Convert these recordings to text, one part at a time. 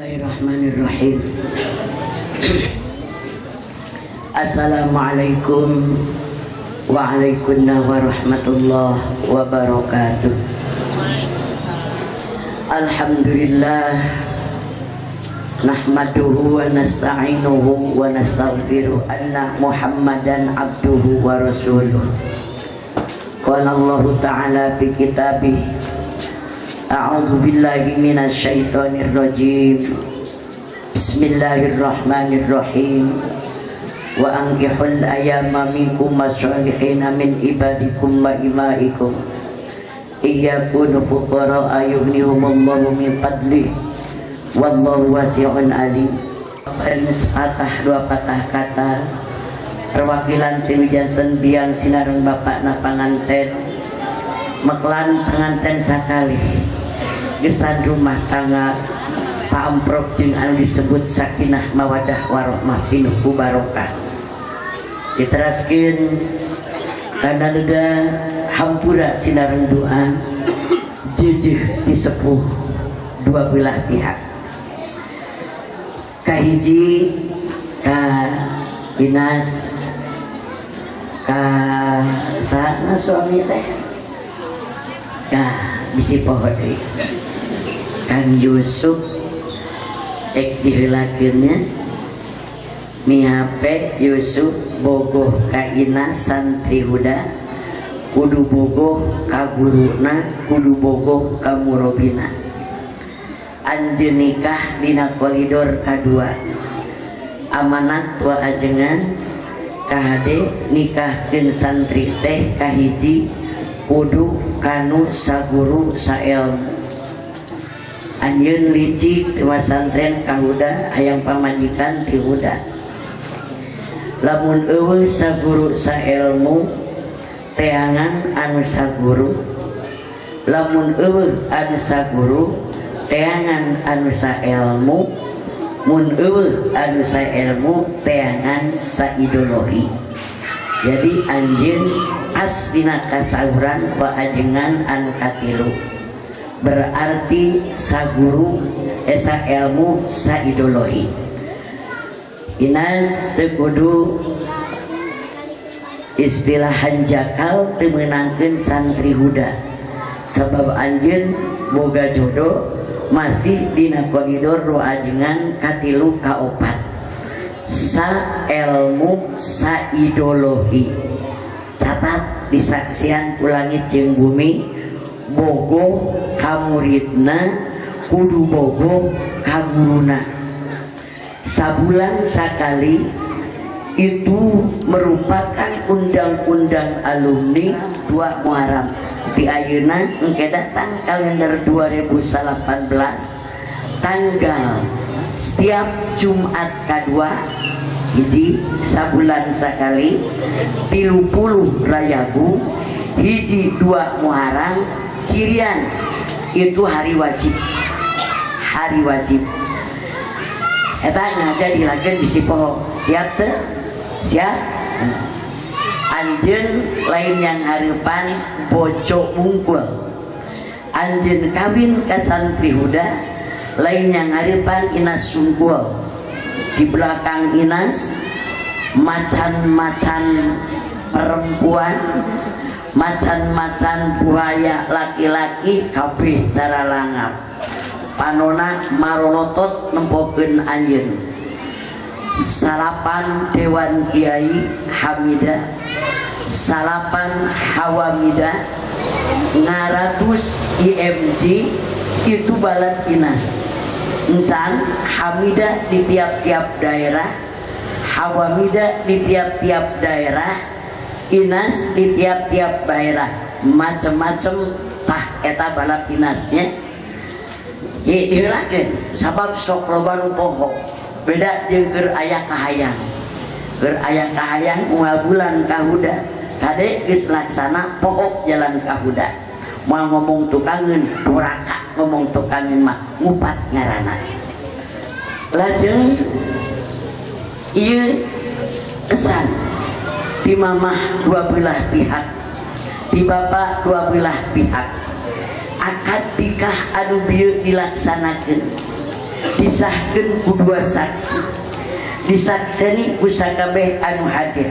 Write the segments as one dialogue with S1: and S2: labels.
S1: Bismillahirrahmanirrahim. Assalamualaikum waalaikumsalam warahmatullahi wabarakatuh. Alhamdulillah nahmaduhu wa nasta'inuhu wa nastaghfiruh anna Muhammadan abduhu wa rasuluh. Qala Allah ta'ala fi kitabih, a'udzu billahi minasy syaithanir rajim. Bismillahirrahmanirrahim. Wa ankihul ayama minkum masalihina min ibadikum wa imaikum iyakunu fuqara yughnihumullahu min fadlih wallahu wasi'un alim. Sepatah dua patah kata perwakilan ti janten biang sinareng bapakna panganten meklan penganten sakali gesan rumah tangga paamprok jeung anu disebut sakinah mawadah warohmah pinuh ku barokah. Diteraskeun kana leuda hampura sinareng doa jeujeuh disepuh dua belah pihak. Kahiji ka Inas ka sahana suami teh ka bisi poho deui Kang Yusuf ek diheulakeun nya mihape Yusuf bogoh ka Inas santri huda kudu bogoh ka guruna kudu bogoh ka murobina. Anjeun nikah dina koridor kadua amanat wa ajengan kahade nikahkeun santri teh kahiji kudu kanu saguru saelmu. Anjeun licik ti pasantren ka huda hayang pamajikan ti huda. Lamun eueuh saguru saelmu teangan anu saguru, lamun eueuh anu saguru teangan anu saelmu, mun eueuh anu saelmu teangan saideologi. Jadi anjeun asdina kasauran wa ajengan anu katilu berarti saguru esa ilmu saideologi. Inas teu kudu istilah hanjakal teu meunangkeun santri huda sabab anjeun boga jodoh masih dina koridor ro ajengan katilu kaopat sa ilmu sa ideologi. Catat disaksian ku langit jeung bumi bogoh ka muridna kudu bogoh ka guruna. Sabulan sakali itu merupakan undang-undang alumni 2 Muharram. Di ayeuna engke datang kalender 2018 tanggal setiap Jumat kadua hiji sabulan sakali 30 Rayagung hiji 2 Muharram cirian itu hari wajib. Hari wajib eta ngaja dilakeun bisi poho. Siap teu? Siap? Anjeun lain yang hareupan bojo bungkul. Anjeun kawin ka santri huda lain yang hareupan Inas sungkul. Di belakang Inas macan-macan perempuan, macan-macan buaya laki-laki kabeh cara langap. Panona marolotot nempokeun anjeun. Salapan Dewan Kiai Hamida, salapan Hawamida, ngaratus IMG itu balad Inas. Encan Hamida di tiap-tiap daerah, Hawamida di tiap-tiap daerah, Inas di tiap-tiap daerah, macem-macem tah eta balad Inasnya. Ye diheulakeun sabab sok loba nu poho. Beda jeung keur aya kahayang. Keur aya kahayang unggal bulan ka huda. Kade geus laksana poho jalan ka huda. Moal ngomong tukangeun doraka, ngomong tukangeun mah ngupat ngaranna. Lajeng ieu kesan di mamah dua belah pihak, di bapak dua belah pihak. Akad nikah anu bieu dilaksanakeun di Disahkeun ku dua saksi, disakseni ku sakabeh anu hadir.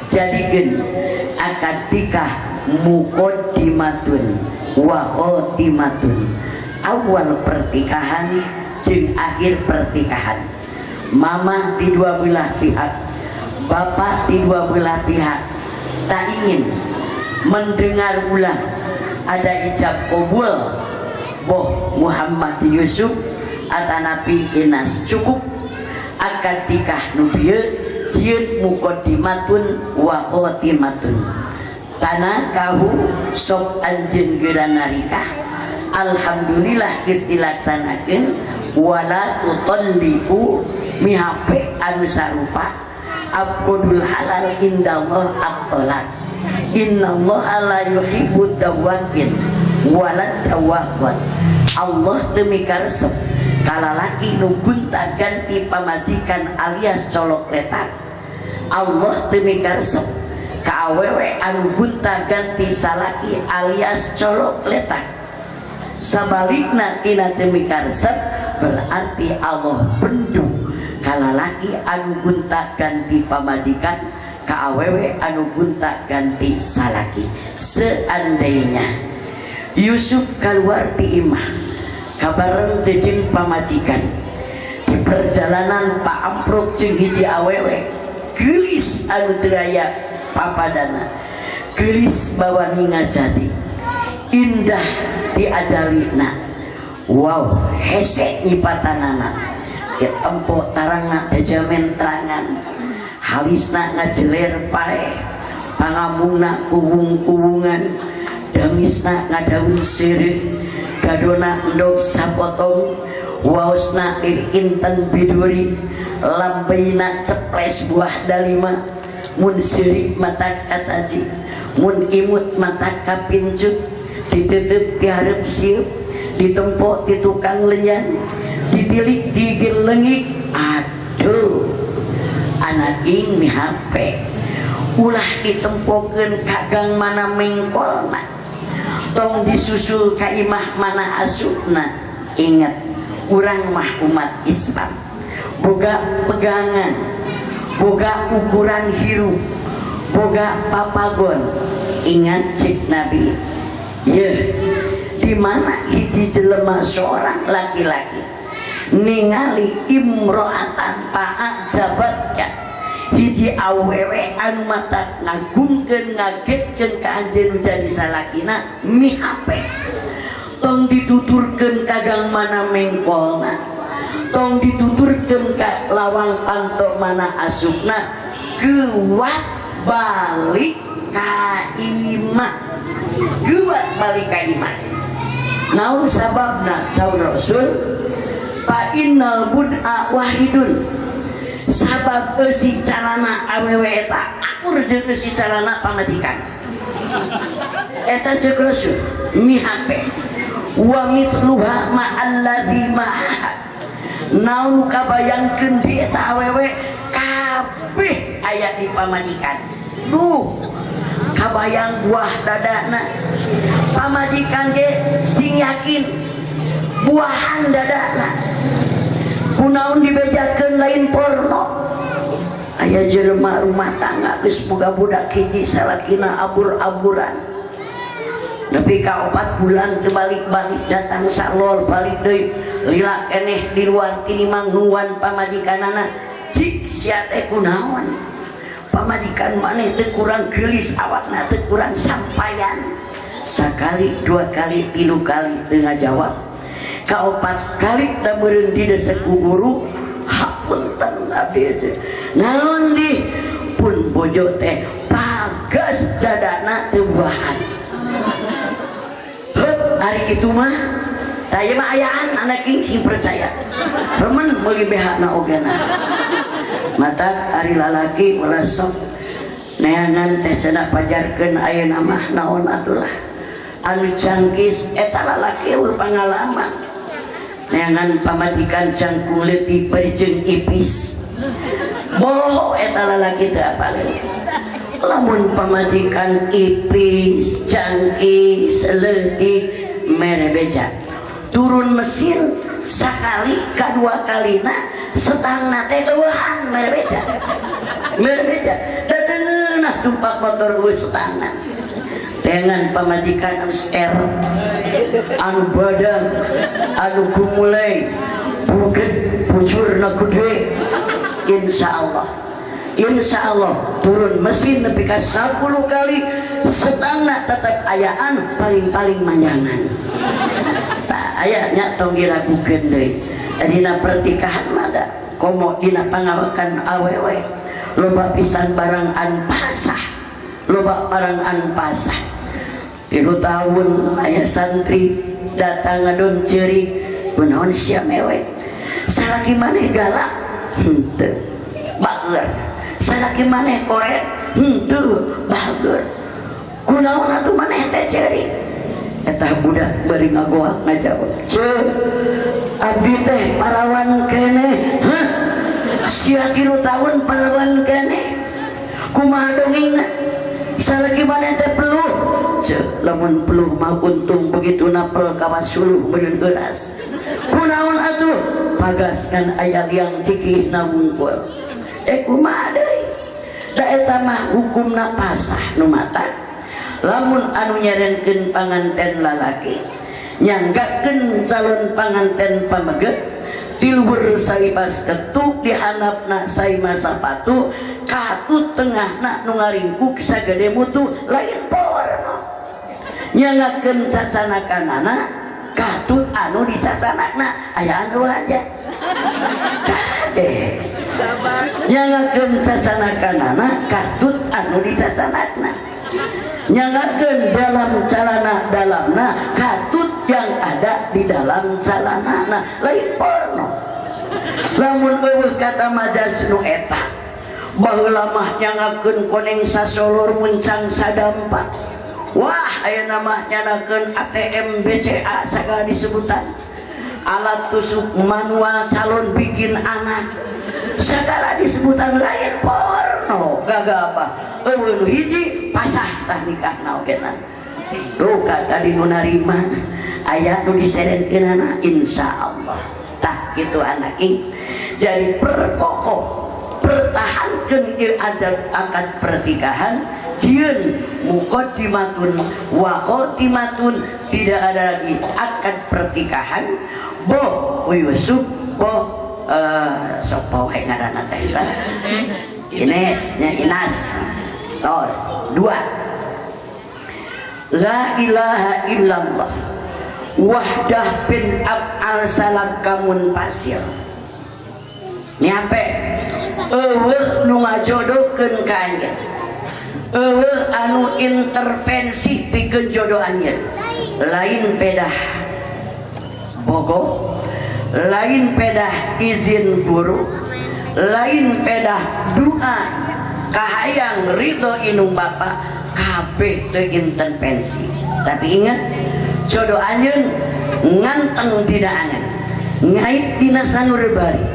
S1: Jadikeun akad nikah muqaddimatun wa khotimatun, awal pernikahan jeung akhir pernikahan. Mama di dua belah pihak, bapak di dua belah pihak tak ingin mendengar ulang ada ijab kabul boh Muhammad Yusuf atanapi Inas. Cukup akad nikah nu bieu jieun muqaddimatun wa khotimatun. Tanah kahu sok anjeun geura narikah, alhamdulillah geus dilaksanakeun. Wala tutalliqu mihape anu sarupa abqadul halal indallah at-talaq, innallaha la yuhibbud dawakin wala dawaqat. Allah teu mikaresep kalalaki nu gonta ganti pamajikan alias colok letak. Allah teu mikaresep ka awewe anu gonta ganti salaki alias colok letak. Sabalikna tina teu mikaresep berarti Allah bendu kalalaki anu gonta ganti pamajikan ka awewe anu gonta ganti salaki. Seandainya Yusuf keluar di imah kabareng teh jeung pamajikan, di perjalanan Pak Amprok jeung hiji awewe geulis anu teu aya papadana, geulis bawa ninga jadi indah diajalina. Wow, hese nyipatanana ya tempo tarangna jamen terangan, halisna ngajeler paeh, pangamungna kuwung-kuwungan, damisna ngadaun seureuh, gadona endog sapotong, waosna inten biduri, lambeina ceples buah dalima, mun seurik mata kataji, mun imut mata kapincut, ditutup di hareup sieup, ditempok di tukang lenyan, ditilik digelengik. Aduh, anak ing mihape ulah ditempokeun ka gang mana mengkolna, tong disusul ka imah mana asupna. Ingat, urang mah umat Islam boga pegangan, boga ukuran hirup, boga papagon. Ingat cik Nabi ye, di mana hiji jelema seorang laki-laki ningali imro'atan fa'ajabatka, hiji awewe anu mata ngagumkeun ngagetkeun ka anjeun jadi salakina, mihape tong dituturkeun ka gang mana mengkolna, tong dituturkeun ka lawang panto mana asupna, kuat balik ka imah, kuat balik ka imah. Naon sababna? Saur Rasul, fa innal bud'a wahidun, sabab eusi calana awewe eta akur jeung eusi calana pamajikan eta. Ceuk Rasul mihape wa mitluha ma'alladzi ma'aha, naon kabayangkeun di eta awewe kabeh aya di pamajikan. Duh, kabayang buah dadana pamajikan ge sing yakin buahan dadana kunaon dibejakeun lain porno. Aya jelema rumah tangga geus boga budak hiji, salakina abur-aburan nepi ka 4 bulan teu balik-balik, datang salol balik deui, lila keneh di luar kini mangnuan pamajikanana. Cik sia teh kunaon pamajikan maneh teu kurang geulis, awakna teu kurang sampayan. Sakali, dua kali, tilu kali teu ngajawab, kaopat kali da meureun didesek ku guru, hapunten abdi naon di pun bojo teh pagas dadana teu buahan. Heup ari kitu mah tah ieu mah ayaan anak sing percaya remen meuli BH na ogena. Mata ari lalaki ulah sok neangan teh cenah pajarkeun ayeuna mah naon atulah anu cangkis eta lalaki eueuh pangalaman neangan pamajikan cangkung leutik bari jeung ipis boho eta lalaki teu apaleun. Lamun pamajikan ipis cangkis leutik mere beja turun mesin Sakali kadua kalina setangna teh eueuhan mere beja. Mere beja. Da teu ngeunah tumpak motor eueuh setangna. Dengan pamajikan anu R anu badan anu gumulai buket bujurna gede, insyaallah insyaallah turun mesin nepi ka 10 kali setangna tetep ayaan paling-paling manjangan. Tak aya nya tong diragukeun deui. Dina pertikahan mah da komo dina pangawakan awewe loba pisan barang an pasah, loba barang an pasah. 3 tahun aya santri datang ngadon ceurik kunaon sia mewek salaki maneh galak henteu bager, salaki maneh koret henteu bager, kunaon atuh maneh teh ceurik. Eta budak bari ngagoak ngajawab, "Ceu, abdi teh parawan keneh." Hah? Sia 3 tahun parawan keneh? Kumaha dongengna? Salaki maneh teh peluh. Ceu, lamun peluh mah untung begitu napel kawas suluh meureun euras. Kunaon atuh? Pagas ngan aya liang cikihna wungkul. Kumaha deui? Da eta mah hukumna pasah nu mata. Lamun anu nyerenkeun panganten lalaki nyanggakeun calon panganten pameget tiluhur saibas ketuk di handapna saima sapatu katut tengahna nu ngaringkuk sagede mutu lain porno nyanggakeun cacanakanana katut anu dicacanakna aya anu aja kade nyanggakeun cacanakanana katut anu dicacanakna nyanggakeun dalam calana dalamna katut yang ada di dalam calana nah lain porno. Lamun eueuh kata majas nu eta baheula mah nyanggakeun koneng sasolor muncang sadampak. Wah ayeuna mah nyanggakeun ATM BCA sagala disebutan, alat tusuk manual calon bikin anak segala disebutan lain porno. Gagah apa eueuh nu hiji pasah tah nikahna ogena. Duka tadi nu narima aya nu diserenkeunana insyaallah. Tah kitu anak ing. Jadi perkokoh pertahankeun ieu adab akad pernikahan jieun muqaddimatun wa khatimatun, tidak ada lagi akad pernikahan boh Yusuf boh sapa wae ngaranna teh Ines nya Inas. Tos dua, la ilaha illallah wahdah bin af'al salam kamun pasir. Nyampe eueuh nu ngajodohkeun ka anjeun, eueuh anu intervensi pikeun jodoh anjeun, lain pedah bogoh, lain pedah izin guru, lain pedah doa kahayang ridho inung bapa, kabeh teu intervensi. Tapi ingat, jodoh anjeun nganteng dina angan, ngait dina sanur bari,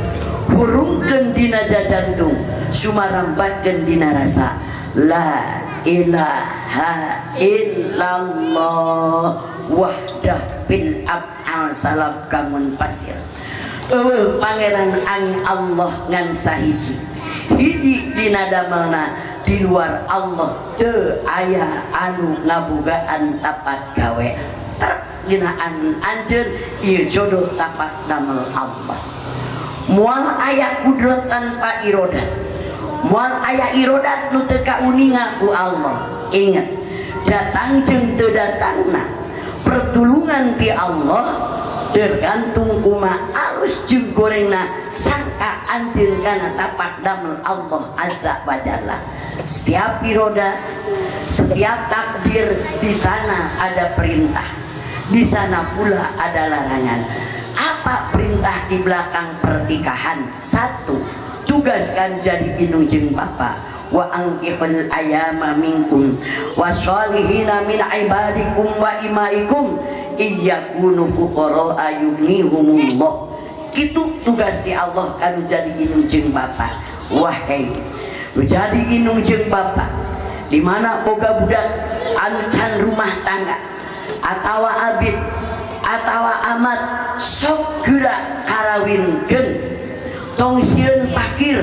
S1: hurungkeun dina jajantung, sumarambatkeun dina rasa. La ilaha illallah wahdah bil af'al salam kamun pasir. Eueuh pangeran ang Allah ngan sahiji, hiji dina damelna di luar Allah teu aya anu ngabogaan tapat gawe. Trek dina anjeun ieu jodoh tapat damel Allah. Moal aya kudrat tanpa irodat, moal aya irodat nu teu kauninga ku Allah. Ingat, datang jeung teu datangna pertulungan ti Allah tergantung kuma alus jeung gorengna sangka anjeun kana tapak damel Allah Azza wa Jalla. Setiap iroda, setiap takdir, di sana ada perintah, di sana pula ada larangan. Apa perintah di belakang pernikahan? Satu, tugaskan jadi indung jeung bapa. Wa angkihul ayama minkum wasolihina min ibadikum wa imaikum iyakunu fuqara ayughnihumullah. Kitu tugas di Allah kan jadi indung jeung bapa. Wahai jadi indung jeung bapa, di mana boga budak anu can rumah tangga atawa abid atawa amat, sok geura karawinkeun. Tong sieun fakir,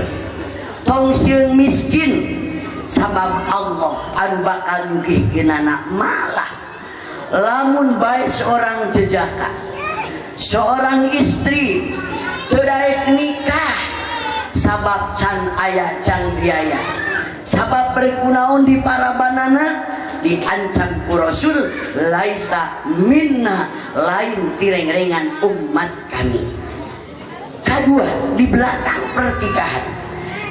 S1: tong sieun miskin, sabab Allah anu bakal nyugihkeunana. Malah lamun bae seorang jejaka, seorang istri teu daek nikah sabab can aya can biaya, sabab berkunaon di parabanana, diancam ku Rasul, laisa minna, lain tireng-rengan umat kami. Kedua, di belakang pernikahan,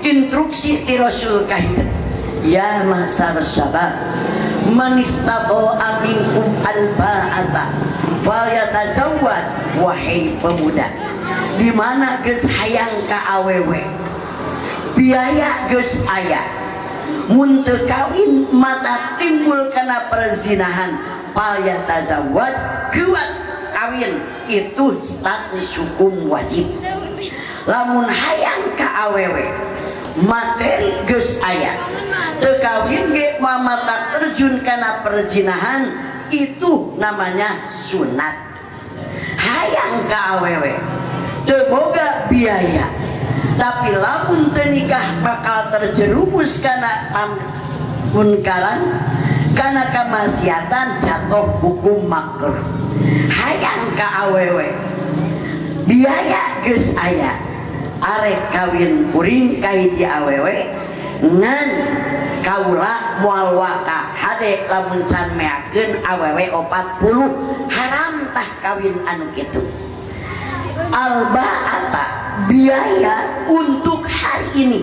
S1: instruksi ti Rasul kahidep, ya ma'syar syabab man istata'a minkum alba'ata falyatazawwad. Wahai pemuda di mana geus hayang ka awewe, biaya geus aya, mun teu kawin mata timbul kana perzinahan, falyatazawwad, kuat kawin. Itu status hukum wajib. Lamun hayang ka awewe, materi geus aya, teu kawin ge mata terjun kana perzinahan, itu namanya sunat. Hayang ka awewe, teu boga biaya, tapi lamun teu nikah bakal terjerumus kana munkaran, kana kemaksiatan, jatuh hukum makruh. Hayang ka awewe, biaya geus aya, arek kawin kuring ka hiji awewe, ngan kaula moal waka, hade lamun can meakeun awewe 40, haram tah kawin anu kitu. Alba'ata, biaya untuk hari ini,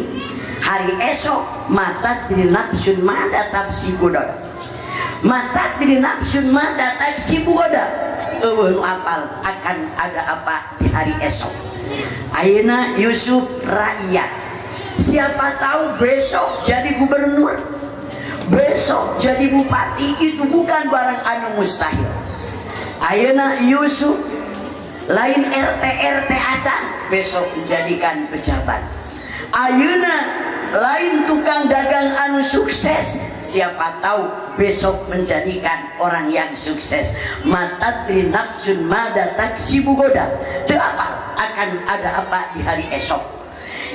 S1: hari esok, ma tadri nafsun madza taksibu ghodan, ma tadri nafsun madza taksibu ghodan. Euweuh nu apal akan ada apa di hari esok. Ayeuna Yusuf rakyat, siapa tahu besok jadi gubernur, besok jadi bupati, itu bukan barang anu mustahil. Ayeuna Yusuf lain RT RT acan, besok dijadikan pejabat. Ayeuna lain tukang dagang anu sukses, siapa tahu besok menjadikan orang yang sukses. Ma tadri nafsun madza taksibu ghodan, teu apal akan ada apa di hari esok.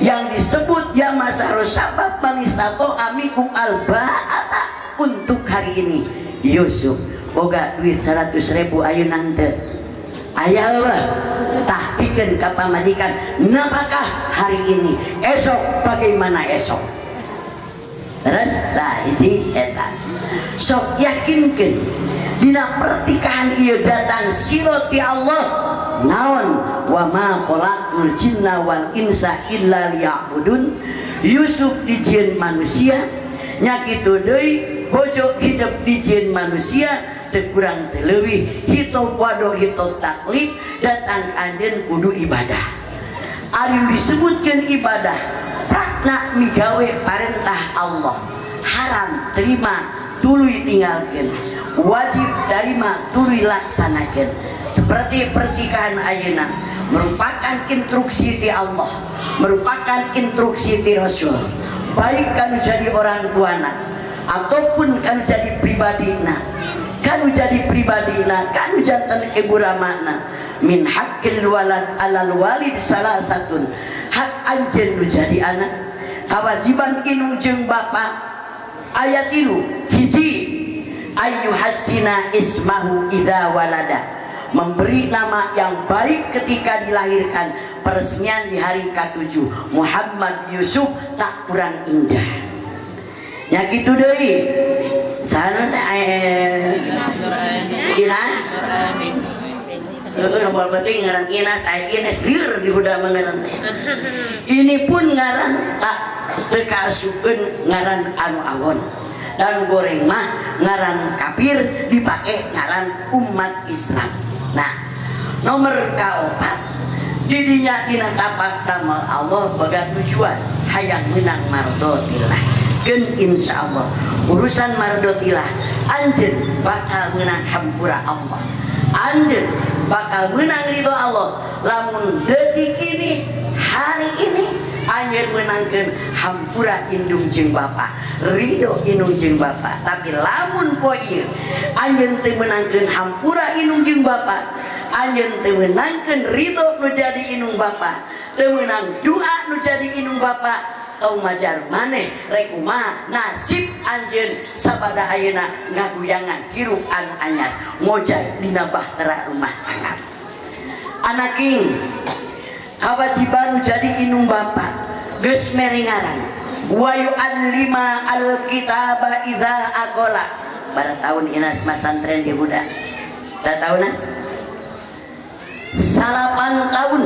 S1: Yang disebut ya ma'syara syabab man istata'a minkum alba'ata untuk hari ini. Yusuf boga duit 100 ribu ayeuna henteu? Aya euweuh? Tah, pikeun ka pamajikan napakah hari ini, esok bagaimana esok. Terus tah, hiji eta sok yakinkeun dina pernikahan ieu datang sirot ti Allah. Naon? Wa ma khalaqtul jinna wal insa illa liya'budun. Yusuf dijieun manusia nya, kitu deui bojo hidup dijieun manusia, teu kurang teu leuwih, hitop wado hitop taklif, datang anjeun kudu ibadah. Ari disebutkeun ibadah, prakna migawe parentah Allah. Haram terima tuluy tinggalkeun, wajib terima tuluy laksanakeun. Seperti pernikahan ayeuna merupakan instruksi ti Allah, merupakan instruksi ti Rasul, baik kanu jadi orang tuana ataupun kanu jadi pribadina, kanu jadi pribadina, kanu janten ibu ramana. Min haqqil walad alal walid salah satun, hak anjeun nu jadi anak, kewajiban indung jeung bapak aya tilu. Hiji, ayu hasina ismahu idza walada, memberi nama yang baik ketika dilahirkan. Peresmian di hari ke-7, Muhammad Yusuf, tak kurang indah ya. Kitu deui, sana Inas. Heeh, penting ngaran Inas, aya Ines lieur di huda ngaran teh. Ini pun ngaran tak teu kaasupkeun ngaran anu awon. Dan goreng mah ngaran kafir dipake ngaran umat Islam. Nah, nomor kaopat, didinya dina tapak damel Allah boga tujuan hayang menang mardotillah. Keun insyaallah urusan mardotillah, anjeun bakal menang hampura Allah, anjeun bakal menang ridho Allah. Lamun detik ini, hari ini, anjeun menangkeun hampura indung jeung bapa, ridho indung jeung bapa. Tapi lamun poe ieu anjeun teu menangkeun hampura indung jeung bapa, Anjeun teu meunangkeun ridho nu jadi indung bapa, teu meunang doa nu jadi indung bapa. Tong majar maneh rek kumaha nasib anjeun sabada ayeuna ngaguyangan hirup anu anyar ngojay dina bahtera rumah tangga. Anaking kawajiban nu jadi indung bapa geus mere ngaran wa yu'allima alkitaba idza aqala. Bara tahun inas masantren di Huda. Da tahun nas 8 tahun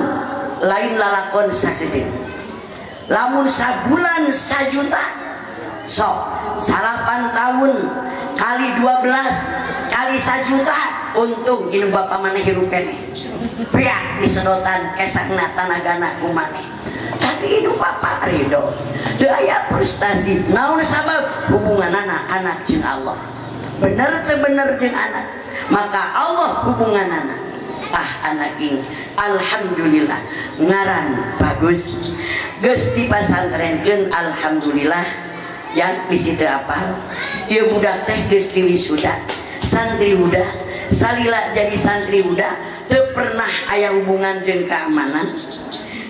S1: lain lalakon sakedeung. Lamun sabulan 1 juta sok 8 tahun kali 12 kali 1 juta untung ini bapak maneh hirup keneh pria disedotan kesangna tanagana ku maneh. Tapi ini bapak ridho teu aya frustasi naon sabab hubunganana anak jeung Allah bener teu bener jeung anak maka Allah hubunganana. Ah anak ini alhamdulillah ngaran bagus geus dipasantrenkeun alhamdulillah yang bisi teu apal ieu budak teh geus diwisuda santri huda salila jadi santri huda teu pernah aya hubungan jeung keamanan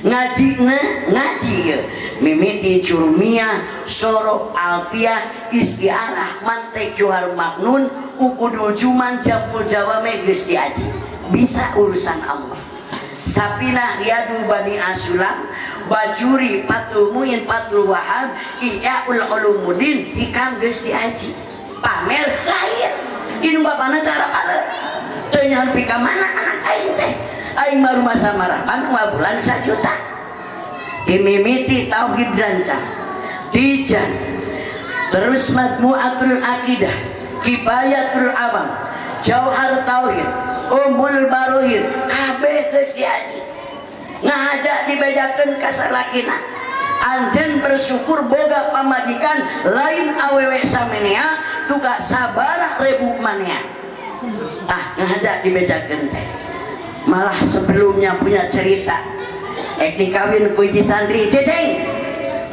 S1: ngajina ngaji ieu mimiti jurmiyah sorof alfiah istiarah mantek johar maknun ukudul juman jamul jawame geus diaji bisa urusan Allah. Sapinah Riyadul Bani Asulam Bajuri Fathul Muin Fathul Wahab Ihyaul Ulumuddin hikam geus diaji pamer lain ini bapana teu arapaleun teu nyaho pika mana anak aing teh aing baru masa marapan 2 bulan 1 juta dimimiti tauhid rancang dijan terus majmu'atul aqidah kifayatul awam jauhar tauhid umul barohin kabeh geus diaji ngahaja dibejakeun ka salakina. Anjeun bersyukur boga pamajikan lain awewe samenea duka sabaraha ribu manea. Tah ngahaja dibejakeun teh malah sebelumnya punya cerita ek dikawin ku hiji santri ceceng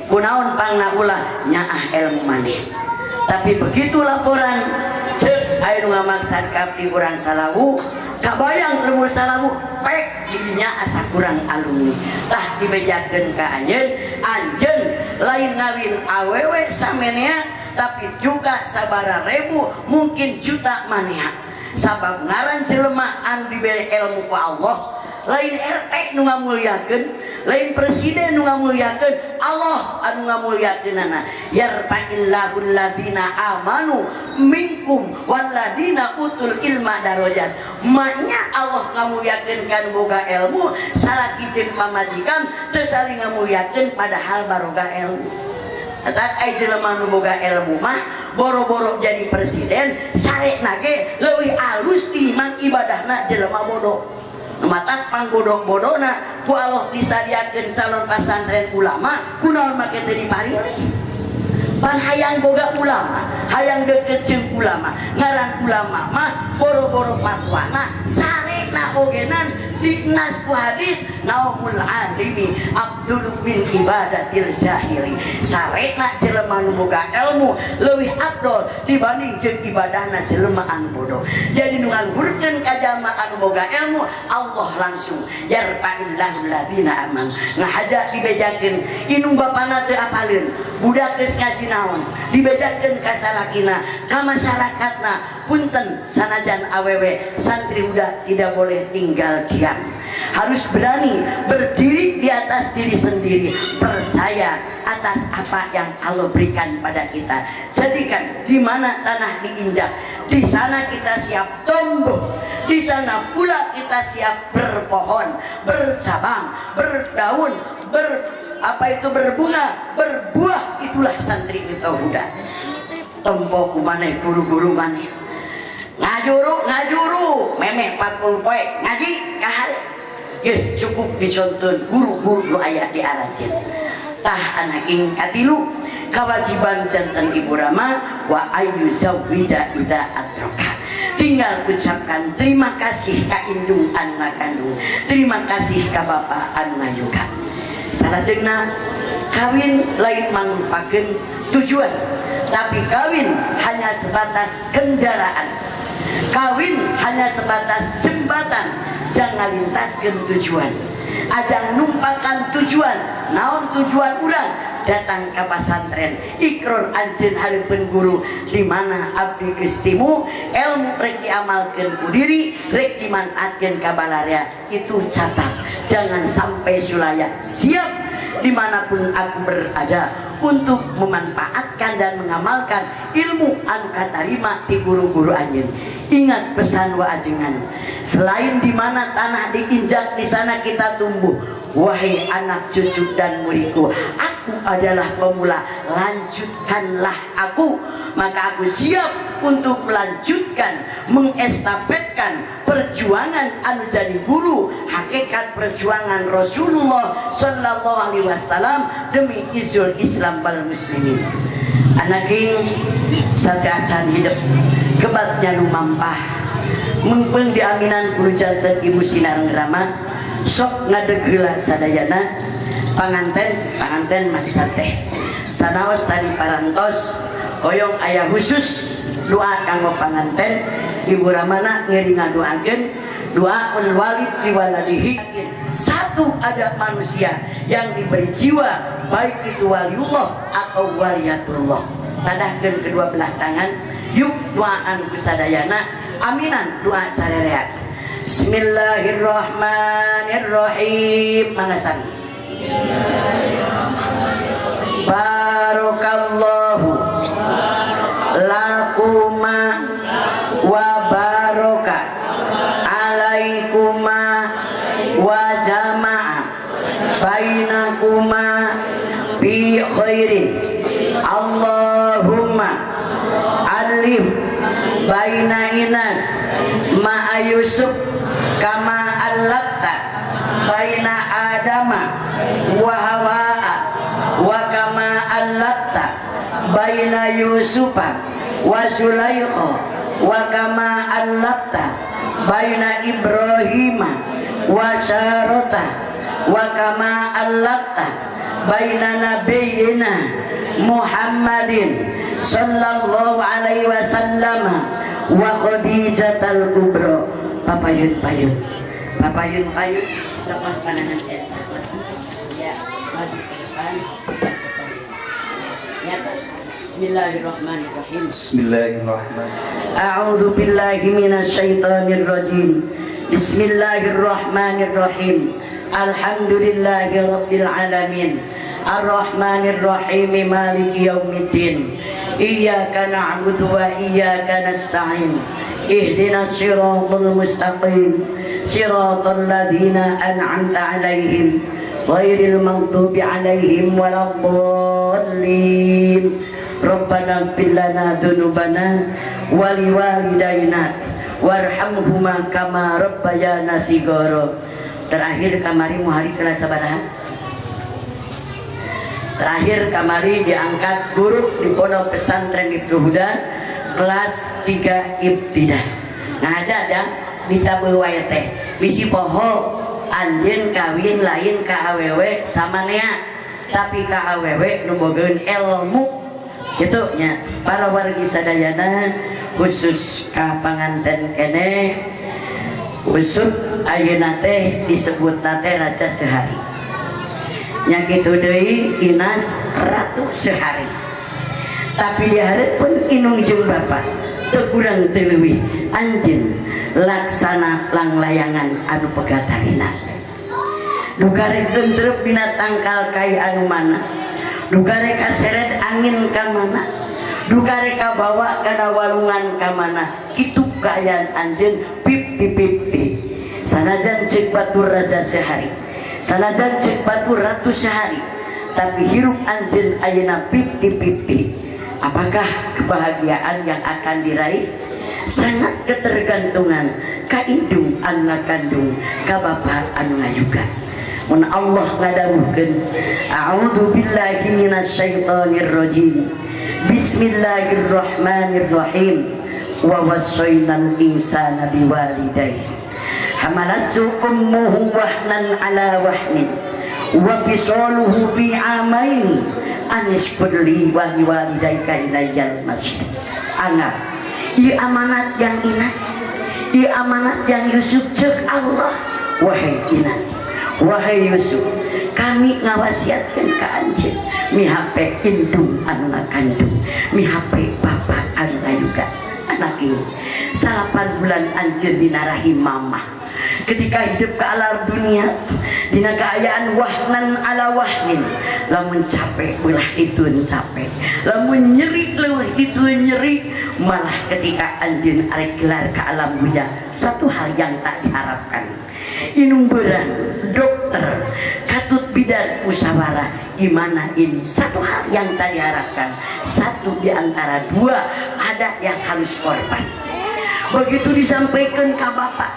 S1: kunaon pangna ulah nyaah ilmu maneh. Tapi begitu laporan cek aya nu ngamaksad ka abdi urang Salawu kabayang lembur Salawu pek didinya asa kurang alumni tah dibejakeun ka anjeun anjeun lain ngawin awewe samenea tapi juga sabara ribu mungkin juta manea sabab ngaran jelema anu dibere ilmu ku Allah lain RT nu ngamulyakeun lain presiden nu ngamulyakeun Allah anu ngamulyakeunana yarfa'illahu alladzina amanu minkum walladina utul ilma darajat. Maknya Allah ngamulyakeun kan boga ilmu salaki jeung pamajikan teu saling ngamulyakeun padahal baroga ilmu. Eta ai jelema nu boga ilmu mah boro-boro jadi presiden sarena ge leuwih alus timbang ibadahna jelema bodoh. Matak pangbodoh-bodona ku Allah disadiakeun calon pasantren ulama kunaon make teu diparilih. Pan hayang boga ulama, hayang deukeut jeung ulama. Ngaran ulama mah boro-boro fatwana sarena ogenan dinas ku hadis naumul alimi abdul min ibadatil jahili. Sarena jelema nu boga ilmu leuwih abdol dibanding jeung ibadahna jelema anu bodoh. Jadi nu ngaluhurkeun ka jalma anu boga ilmu Allah langsung yarfa'illahu alladzina amanu. Ngahaja dibejakeun indung bapana teu apaleun budak geus ngaji naon dibejakeun ka salakina ka masyarakatna. Punten sanajan awewe santri muda tidak boleh tinggal diam, harus berani berdiri di atas diri sendiri, percaya atas apa yang Allah berikan pada kita. Jadikan di mana tanah diinjak, di sana kita siap tumbuh, di sana pula kita siap berpohon, bercabang, berdaun, berbunga, berbuah. Itulah santri itu muda. Tempo kumaneh guru-guru maneh ngajuru ngajuru memeh 40 poe ngaji kahare geus cukup dicontoh guru-guru nu aya di aranjeun. Tah anak ing katilu kewajiban jantan ibu rama wa ayu zawija ida atroka. Tinggal ucapkan terima kasih ka indung anu ngakandung, terima kasih ka bapa anu ngayuga. Salajengna kawin lain mangrupakeun tujuan, tapi kawin hanya sebatas kendaraan. Kawin hanya sebatas jembatan Jangan lintaskeun tujuan, ajang numpakan tujuan. Naon tujuan urang datang ke pasantren? Ikrar anjeun hareupeun guru, di mana abdi geus timu ilmu rek diamalkeun ku diri, rek dimanfaatkeun ka balarea. Itu catat, jangan sampai sulaya. Siap dimanapun aku berada untuk memanfaatkan dan mengamalkan ilmu anu katarima di guru-guru anjeun. Ingat pesan wa ajengan, selain di mana tanah diinjak di sana kita tumbuh. Wahai anak cucu dan muridku, aku adalah pemula, lanjutkanlah aku. Maka aku siap untuk melanjutkan, mengestafetkan perjuangan anu jadi guru, hakikat perjuangan Rasulullah Sallallahu Alaihi Wasallam demi izul Islam wal muslimin. Anaking sateuacan hidup kebatnya lumampah mengpeng diaminan guru janten ibu sinareng rama sok ngadeg heula sadayana. Panganten, panganten maksa teh sanaos tadi parantos hoyong aya khusus doa kanggo panganten. Ibu ramana ngiring ngadoakeun doa ul walid liwaladihi. Satu ada manusia yang diberi jiwa, baik itu waliullah atau waliyatullah. Tadahkeun kedua belah tangan, yuk doaan kusadayana, aminan doa sarereat. Bismillahirrahmanirrahim. Mangasan barakallahu lakuma wa baraka alaikuma wa jama'a bainakuma bi khairin. Allahumma alim baina Inas ma'a Yusuf kama allakta baina Adama wa Hawa'a wa kama allakta baina Yusufa wa Zulaikha wa kama allakta baina Ibrahima wa Sarata wa kama allakta baina nabiyyina Muhammadin sallallahu alaihi wasallam wa Khadijatal Kubra. Papayun payun, papayun payun, sepas panangan ya, maju ke depan. Ya, bismillahirrahmanirrahim.
S2: Bismillahirrahmanirrahim.
S1: A'udzu billahi minasyaitonir rajim. Bismillahirrahmanirrahim. Alhamdulillahi rabbil alamin. Arrahmanir rahim, maliki yaumiddin. Iyyaka na'budu wa iyyaka nasta'in. Ihdinas siratal mustaqim. Siratal ladzina an'amta 'alaihim ghairil maghdubi 'alaihim waladdallin. Rabbana ighfir lana dzunubana wa liwalidayna warhamhuma kama rabbayana shighara. Terakhir kamari muhari kelas sabaraha? Terakhir kamari diangkat guru di Pondok Pesantren Ibnu Huda kelas 3 ibtidah. Nah aja aja ditabuh wae teh. Bisi poho anjeun kawin lain ka awewe sama nea, tapi ka awewe nu bogaeun ilmu. Kitu nya para wargi sadayana khusus ka panganten keneh usut ayeuna teh disebutna teh raja sehari. Nya kitu deui Inas ratu sehari. Tapi dihareupeun inung jeung bapa teu kurang teu leuwih anjeun laksana langlayangan anu pegatarina. Duka rek tentrep dina tangkal kai anu mana, duka rek kaseret angin ka mana, duka rek kabawa kana walungan ka mana, kitu kaayaan anjeun pipi-pipi. Sanajan ceuk batur raja sehari, sanajan ceuk batur ratu sehari, tapi hirup anjeun ayeuna pipi-pipi. Apakah kebahagiaan yang akan diraih? Sangat ketergantungan ka indung anu kandung, ka bapa anu ngayuga. Mun Allah ngadawuhkeun, a'udzu billahi minasyaitonir rajim. Bismillahirrahmanirrahim. Wa wassaynal insana biwalidayhi hamalathu ummuhu wahnan ala wahnin wa fisaluhu fi amaini anishkur li wa liwalidayka ilayyal masir. Anggap ieu amanat yang Inas, Ieu amanat yang Yusuf cek Allah, wahai Inas, wahai Yusuf, kami ngawasiatkeun ka anjeun mihape indung anu ngakandung, mihape bapa anu ngayuga. Anak ini 8 bulan anjeun dina rahim mamah. Ketika hidup ke alam dunia dina keayaan wahnan ala wahnin, lamun capek ulah itu capek, lamun nyeri leuwih itu nyeri. Malah ketika anjeun arek gelar ke alam dunia, satu hal yang tak diharapkan, inung beurang dokter katut bidan musyawarah, gimana ini satu hal yang tak diharapkan, satu di antara dua ada yang harus korban. Begitu disampaikan ke bapak,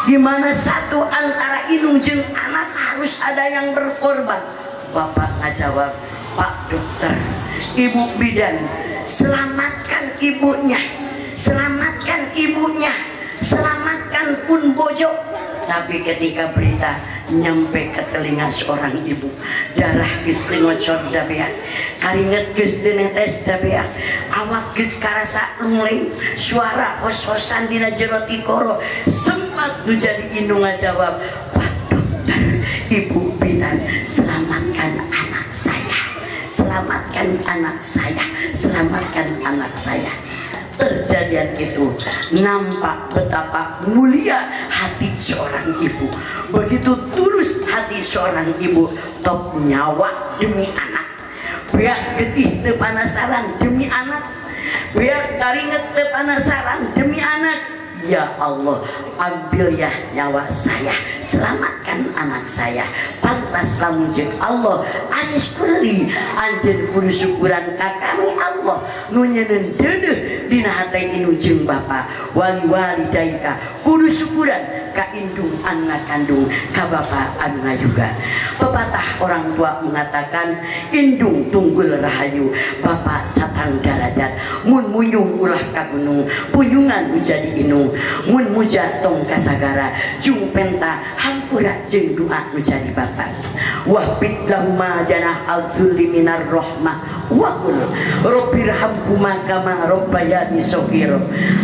S1: gimana satu antara inung jeung anak harus ada yang berkorban. Bapak ngajawab, Pak dokter, ibu bidan, selamatkan ibunya, selamatkan ibunya, selamatkan pun bojo. Tapi ketika berita nyampe ke telinga seorang ibu, darah geus ngocor dabean, karinget geus netes dabean, awak geus karasa lungling, suara hos-hosan dina jero tikoro. Sempat nu jadi indung ngajawab, Pak dokter, ibu bidan, selamatkan anak saya, selamatkan anak saya, selamatkan anak saya. Terjadian itu nampak betapa mulia hati seorang ibu. Begitu tulus hati seorang ibu, top nyawa demi anak, biar getih teu panasaran demi anak, biar karinget teu panasaran demi anak. Ya Allah, ambil ya nyawa saya, selamatkan anak saya. Pantas lamun jeung Allah, anisykurli, anjeun kudu syukuran ka kami Allah, nu nyeunkeun deudeuh dina hate inu jeung bapa. Wali walidaika, kudu syukuran ka indung anak kandung, ka bapa anu ngayuga. Pepatah orang tua mengatakan, indung tunggul rahayu, bapa catang darajat. Mun munyung ulah ka gunung, punyungan menjadi inung. Mun muja tong kasagara, jung penta hampura jeung doa nu jadi bapa. Wahbid lahuma janah al-dzulli minar rahmah wa qul rabbirhamhuma kama rabbayani shaghira.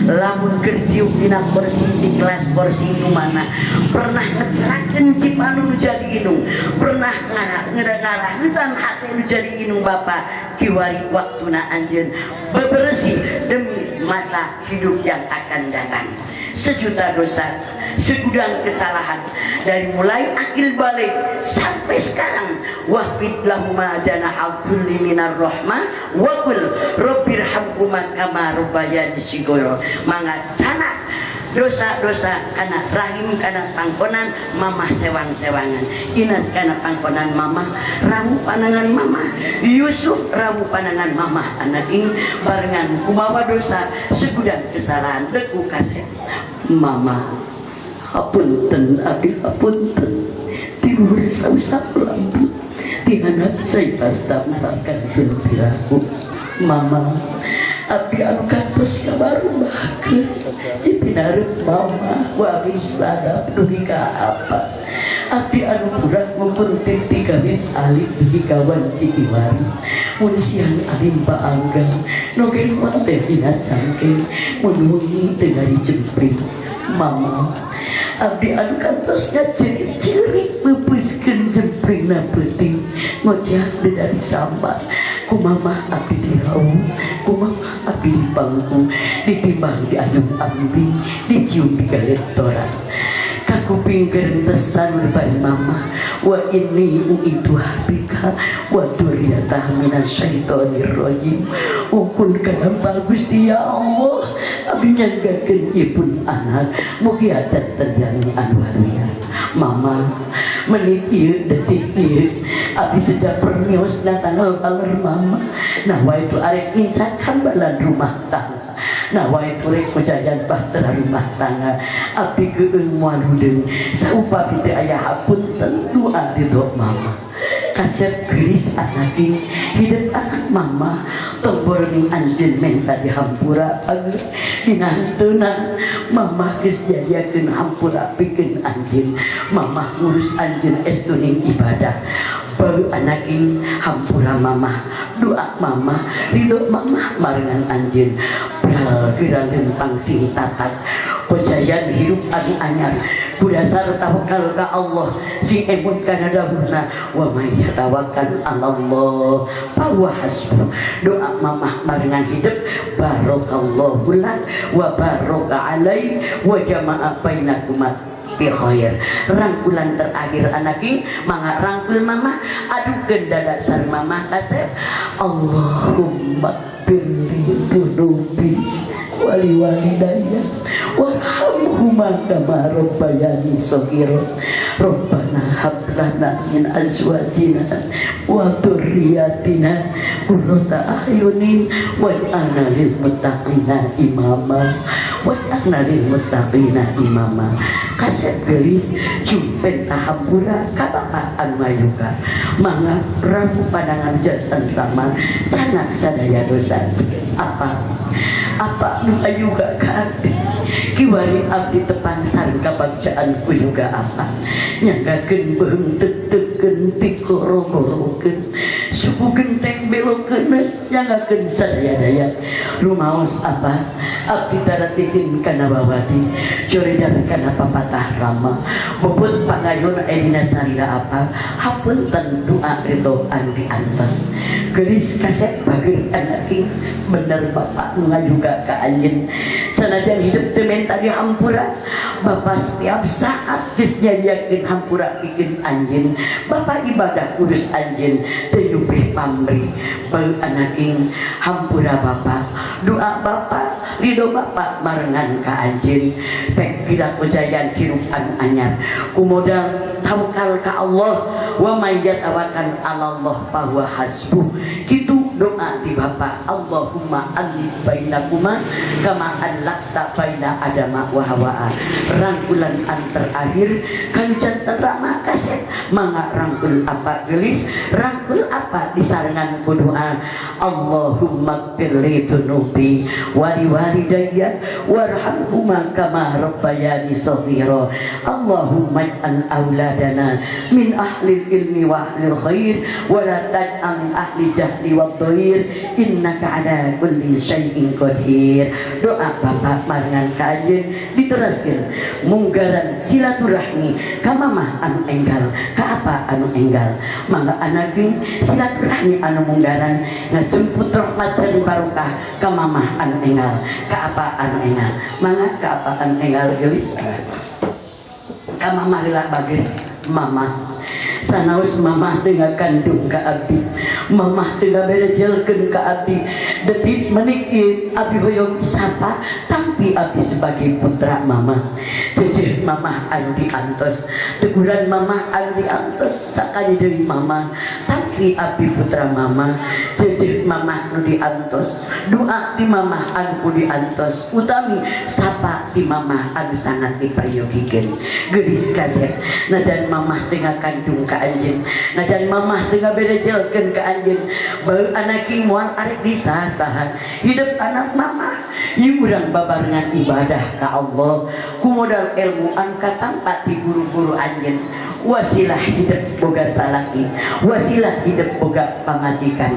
S1: Lamun keur diuk dina kursi di kelas kursi nu mana pernah ngecerakeun cipanu nu jadi inung, pernah ngarah-ngarahutan hate nu jadi inung bapa, kiwari waktuna anjeun bebersih demi masa hidup yang akan datang. Sejuta dosa, segudang kesalahan, dari mulai akil balik sampai sekarang. Wahbid lahuma janahal dzulli minar rahmah wa qul rabbirhamhuma kama rabbayani shaghira. Mangga canak dosa-dosa kana rahim kana pangkonan mamah sewang-sewangan, Inas kana pangkonan mamah, ramu panangan mamah, Yusuf ramu panangan mamah anak ing barengan kumawa dosa segudang kesalahan deku kaset mama. Hapunten abdi, hapunten tidur sausap lampu tihanat saya tampakan piraku mama. Abdi anu kantos kabarubahkeun cipinareup mama wa abdi sadap dugi ka apa. Abdi anu budak ngumpulkeun tikawin alit dugi ka wanci kiwari. Mun siang alim paanggang noge teh dina cangkeng, mun wengi teu ngarijempring mama. Abdi anu kantos ngacerik-cerik meupeuskeun jempringna peuting ngoceh dari samba. Kumamah abdi dirawu, kumamah abdi dipangku, ditimbang dianyum ambing, dicium digaletoran. Kakuping kerentesan depan mama, wa inni uituha bika wa dzurriyyataha minasyaitonir rajim. Ukun kana Gusti ya Allah, abdi nyanggakeun ipun anak, mugi acan terjadi anu haruya. Mama menit ieu detik ieu abdi sejak permios tanggal kaler mama. Nah wa itu arek nincak hambalan rumah tangga. Nah wa itu rek kujajan bahtera rumah tangga. Abdi keung moal hudeng saupami teu aya hapunten doa ridho mama. Kasep gelis anaking hidup anak mama, tong boroning anjeun menta dihampura ageung dinanteunan mama geus jadiakeun hampura pikeun anjeun. Mama ngurus anjeun estuning ibadah baru anaking hampura mama, doa mama, ridho mama marengan anjeun. Bral geura lempang sing tatak. Kojayaan hirup anu anyar ku dasar tawakal ka Allah sing emut kana dawuhna wa may yatawakkal 'alallah fa huwa hasbuh. Doa mamah barengan hidup barakallahu lak wa baraka alai wa jama'a bainakuma bi khair. Rangkulan terakhir anaki mangga rangkul mamah adukeun dada sareng mamah kasep Allahumma firli dunubi wali walidayya warhamhuma kama rabbayani shaghira. Rabbana hab lana min azwajina wa dzurriyyatina qurrata a'yunin waj'alna lil muttaqina imama waj'alna lil muttaqina imama. Kasep geulis jumpen tahampura ka bapa anu mayuka mangga rabu pandangan janten rama canak sadaya dosa apa apa nu ayuga ka abdi kiwari abdi tepang sareng kabagjaan ku yuga apa nyanggakeun beuheung teuk-teukeun tikoro-gorokeun suku genteng belokeun nyanggakeun sadaya-daya rumaos apa abdi taratikin kana wawadi joredar kana papatah rama bobot pangayun aya dina salira apa hapunten doa ridho anu diantos geulis kasep bager anaki bener bapak nu ngayuga ka anjeun sanajan hidup teu menta dihampura bapak setiap saat geus nyanyiakeun hampura pikeun anjeun bapak ibadah kudus anjeun teu nyupih pamrih bang anaking hampura bapak doa bapak ridho bapak barengan ka anjeun pek kira kejayaan hirup anu anyar kumodal tawakal ka Allah wa may yatawakkal 'alallah fa huwa hasbuh. Kitu doa di bapak Allahumma alif bainakuma kama allakta baina adama wa hawa. Rangkulan an terakhir kancan rama kasep mangga rangkul apa gelis rangkul apa disarengan ku doa Allahumma gfirli dzunubi wa li walidayya warhamhuma kama rabbayani shaghira. Allahumma ij'al auladana min ahli ilmi wa ahli khair wa la taj'al min ahli jahli wa dhair innaka ala kulli syai'in qadir. Doa bapak marengan ka anjeun diteraskeun munggaran silaturahmi ka mamah anu enggal ka apa anu enggal mangga anakeun silaturahmi anu munggaran ngajemput rahmat jeung barokah ka mamah anu enggal ka apa anu enggal mangga ka apa anu enggal geulis ka mamah heula bager mamah sanaos mamah teu ngakandung ka abdi mamah teu ngaberejelkeun ka abdi detik menit ieu abdi hoyong sapa tampi abdi sebagai putra mamah ceceh mamah anu diantos teguran mamah anu diantos sakali deui mamah tampi abdi putra mamah ceceh mamah nu diantos doa di mamah anu diantos utami sapa di mamah anu sangat diperyogikeun geulis kasep najan mamah teu ngakandung ka anjeun najan mamah teu ngaberejelkeun ka anjeun beuh anaki moal arek disaha-saha hidup anak mamah ieu urang babarengan ibadah ka Allah ku modal ilmu anu katampa ti guru-guru anjeun wasilah hidup boga salaki wasilah hidup boga pamajikan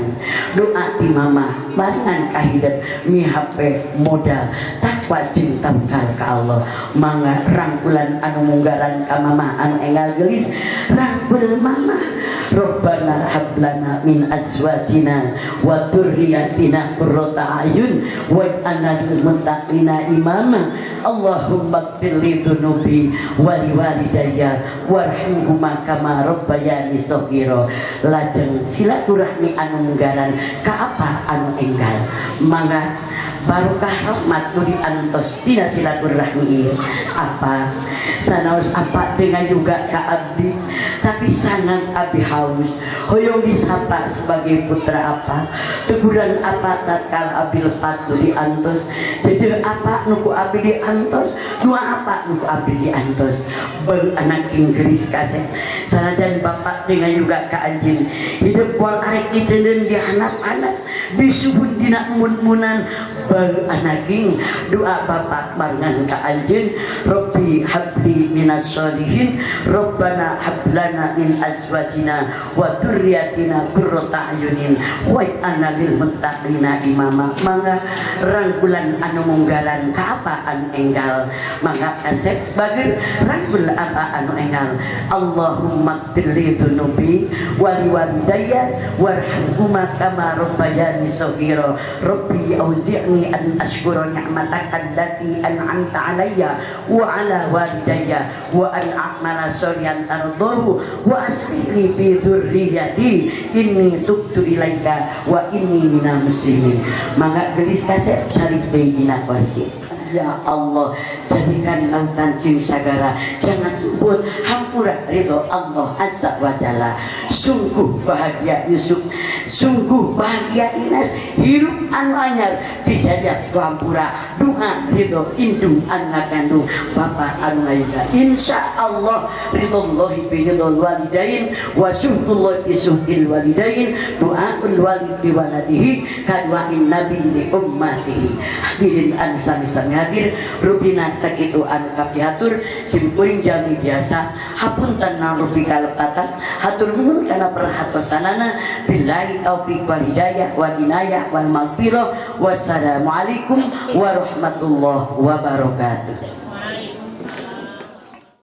S1: doa ti mamah barengan ka hidup mihape modal takwa jeung tawakal ka Allah mangga rangkulan anu munggaran ka mamah anu enggal geulis rangkul mamah Rabbana hab lana min azwajina wa dzurriyyatina qurrata a'yun waj'alna lil muttaqina imama. Allahumma ighfir li dzunubi wa li walidayya warhamhuma kama rabbayani shaghira. Lajeng silaturahmi anu munggaran ka apa anu enggal mangga barokah rahmat nu diantos dina silaturahmi ieu apa sanaos apa dengan juga ka abdi tapi sangat abdi haus hoyong disapa sebagai putra apa teguran apa tatkala abdi lepat nu diantos jejer apa nu ku abdi diantos dua apa nu ku abdi diantos bang anak Inggris kasep sanajan bapak dengan juga ka anjeun hidup moal arek diteundeun di handap anak disuhun dina mun-munan Bal anaging doa bapak barengan ka anjeun, Rabbi habli minas sholihin, Rabbana hablana min azwajina wa dzurriyyatina qurrata a'yunin waj'alna lil muttaqina imama. Mangga rangkulan anu munggalan ka apa anu enggal, mangga kasep bageur rangkul apa anu enggal. Allahumma ighfirli dzunubi wa liwalidayya warhamhuma kama rabbayani shaghira. Rabbi auzi'ni an ashkura ni'mataka allati an'amta alayya wa ala walidayya wa an a'mala sholihan tardahu wa aslih li fi dzurriyyati inni tubtu ilaika wa inni minal muslimin. Mangga gelis kasep cari deui dina kursi. Ya Allah, jadikan lautan jeung sagara jangan sebut hampura ridho Allah Azza wa Jalla. Sungguh bahagia Yusuf, sungguh bahagia Ines, hirup anu anyar dijajah ku hampura doa ridho indung anak kandung bapak anu ngayuga. Insya Allah ridhollahi bi ridhol walidain wa syuhdullahi bi syuhdil walidain, doaul walid li waladihi kaduain nabi li ummatihi. Hadirin ansami hadir rupina sakitu anu kapihatur simkuring jalmi biasa, hapunten rupi kalepatan, hatur nuhun kana perhatosanana. Billahi taufik wal hidayah wal inayah wal maghfirah. Wassalamualaikum warahmatullahi wabarakatuh.